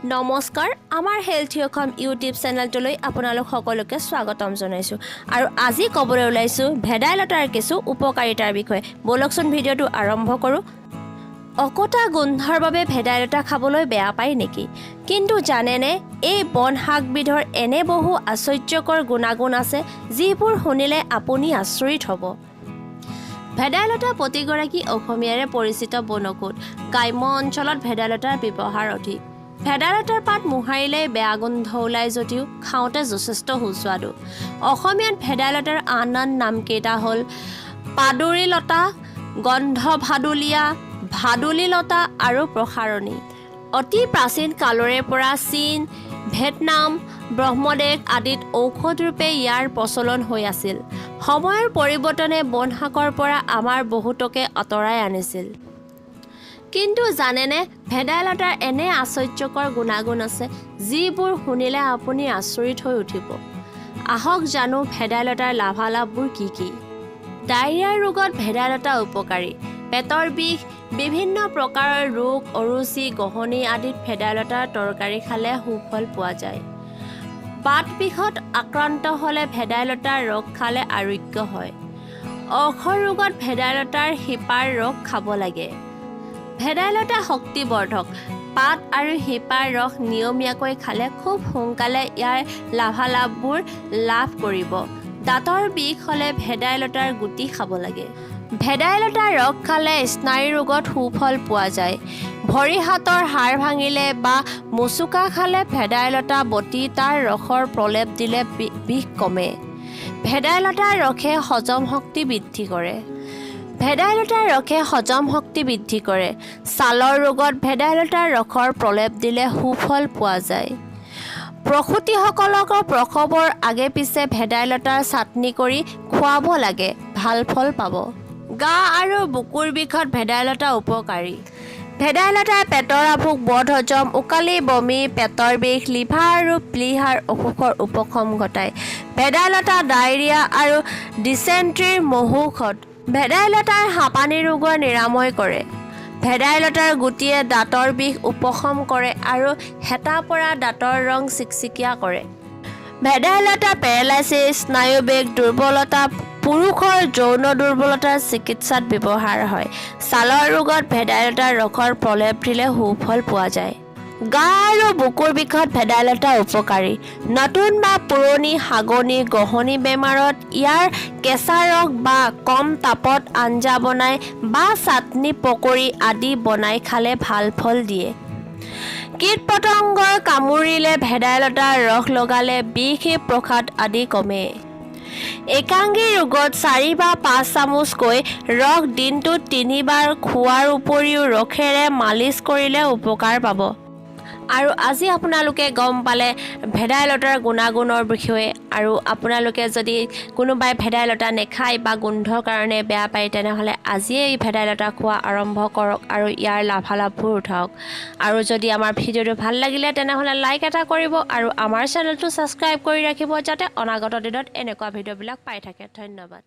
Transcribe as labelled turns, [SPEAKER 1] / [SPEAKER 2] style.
[SPEAKER 1] নমস্কাৰ, আমাৰ health Assam YouTube চেনেলটোলৈ আপোনালোক সকলোকে স্বাগতম জনাইছোঁ আৰু আজি ক'বলৈ ওলাইছোঁ ভেদাইলতাৰ কিছু উপকাৰিতাৰ বিষয়ে। ব'লকচোন, ভিডিঅ'টো আৰম্ভ কৰোঁ। অকতা গোন্ধৰ বাবে ভেদাইলতা খাবলৈ বেয়া পায় নেকি? কিন্তু জানেনে, এই বন শাকবিধৰ এনে বহু আশ্চৰ্যকৰ গুণাগুণ আছে, যিবোৰ শুনিলে আপুনি আচৰিত হ'ব। ভেদাইলতা প্ৰতিগৰাকী অসমীয়াৰে পৰিচিত বনৌষধ। গ্ৰাম্য অঞ্চলত ভেদাইলতাৰ ব্যৱহাৰ অধিক। ভেদাইলতাৰ পাত মোহাৰিলে বেয়া গোন্ধ ওলায় যদিও খাওঁতে যথেষ্ট সুস্বাদু। অসমীয়াত ভেদাইলতাৰ আন আন নামকেইটা হ'ল পাদুৰীলতা, গন্ধভাদুলীয়া, ভাদুলীলতা আৰু প্ৰসাৰণী। অতি প্ৰাচীন কালৰে পৰা চীন, ভিয়েটনাম, ব্ৰহ্মদেশ আদিত ঔষধ ৰূপে ইয়াৰ প্ৰচলন হৈ আছিল। সময়ৰ পৰিৱৰ্তনে বনশাকৰ পৰা আমাৰ বহুতকে আঁতৰাই আনিছিল। কিন্তু জানেনে, ভেদাইলতাৰ এনে আশ্চৰ্যকৰ গুণাগুণ আছে, যিবোৰ শুনিলে আপুনি আচৰিত হৈ উঠিব। আহক জানো ভেদাইলতাৰ লাভালাভবোৰ কি কি। ডায়েৰিয়া ৰোগত ভেদাইলতা উপকাৰী। পেটৰ বিষ, বিভিন্ন প্ৰকাৰৰ ৰোগ, অৰুচি, গ্ৰহণী আদিত ভেদাইলতাৰ তৰকাৰী খালে সুফল পোৱা যায়। বাত বিষত আক্ৰান্ত হ'লে ভেদাইলতাৰ ৰস খালে আৰোগ্য হয়। অৰ্শ ৰোগত ভেদাইলতাৰ শিপাৰ ৰস খাব লাগে। ভেদাইলতা শক্তিবৰ্ধক। পাত আৰু শিপাৰ ৰস নিয়মীয়াকৈ খালে খুব সোনকালে ইয়াৰ লাভালাভবোৰ লাভ কৰিব। দাঁতৰ বিষ হ'লে ভেদাইলতাৰ গুটি খাব লাগে। ভেদাইলতাৰ ৰস খালে স্নায়ু ৰোগত সুফল পোৱা যায়। ভৰি হাতৰ হাড় ভাঙিলে বা মোচোকা খালে ভেদাইলতা বটি তাৰ ৰসৰ প্ৰলেপ দিলে বিষ কমে। ভেদাইলতাৰ ৰসে হজম শক্তি বৃদ্ধি কৰে। ভেদাইলতাৰ ৰসে হজম শক্তি বৃদ্ধি কৰে। ছালৰ ৰোগত ভেদাইলতাৰ ৰসৰ প্ৰলেপ দিলে সুফল পোৱা যায়। প্ৰসূতিসকলক প্ৰসৱৰ আগে পিছে ভেদাইলতাৰ চাটনি কৰি খুৱাব লাগে, ভাল ফল পাব। গা আৰু বুকুৰ বিষত ভেদাইলতা উপকাৰী। ভেদাইলতাই পেটৰ আভোক, বদহজম, ওকালি, বমি, পেটৰ বিষ, লিভাৰ আৰু প্লীহাৰ অসুখৰ উপশম ঘটায়। ভেদাইলতা ডায়েৰিয়া আৰু ডিচেণ্ট্ৰিৰ মহৌষধ। ভেদাইলতাই হাঁপানী ৰোগৰ নিৰাময় কৰে। ভেদাইলতাৰ গুটিয়ে দাঁতৰ বিষ উপশম কৰে আৰু শেঁতা পৰা দাঁতৰ ৰং চিকচিকিয়া কৰে। ভেদাইলতা পেৰালাইছিছ, স্নায়ুবিক দুৰ্বলতা, পুৰুষৰ যৌন দুৰ্বলতাৰ চিকিৎসাত ব্যৱহাৰ হয়। ছালৰ ৰোগত ভেদাইলতাৰ ৰসৰ প্ৰলেপ দিলে সুফল পোৱা যায়। গা আৰু বুকুৰ বিষত ভেদাইলতা উপকাৰী। নতুন বা পুৰণি হাগনি, গ্ৰহণী বেমাৰত ইয়াৰ কেঁচা ৰস বা কম তাপত আঞ্জা বনাই বা চাটনি, পকৰি আদি বনাই খালে ভাল ফল দিয়ে। কীট পতংগই কামুৰিলে ভেদাইলতাৰ ৰস লগালে বিষ, প্ৰদাহ আদি কমে। একাংগী ৰোগত 4 বা 5 চামুচকৈ ৰস দিনটোত তিনিবাৰ খোৱাৰ উপৰিও ৰসেৰে মালিচ কৰিলে উপকাৰ পাব। আৰু আজি আপোনালোকে গম পালে ভেদাইলতাৰ গুণাগুণৰ বিষয়ে। আৰু আপোনালোকে যদি কোনোবাই ভেদাইলতা নেখায় বা গোন্ধৰ কাৰণে বেয়া পায়, তেনেহ'লে আজিয়েই এই ভেদাইলতা খোৱা আৰম্ভ কৰক আৰু ইয়াৰ লাভালাভবোৰ উঠাওক। আৰু যদি আমাৰ ভিডিঅ'টো ভাল লাগিলে, তেনেহ'লে লাইক এটা কৰিব আৰু আমাৰ চেনেলটো ছাবস্ক্ৰাইব কৰি ৰাখিব, যাতে অনাগত দিনত এনেকুৱা ভিডিঅ'বিলাক পাই থাকে। ধন্যবাদ।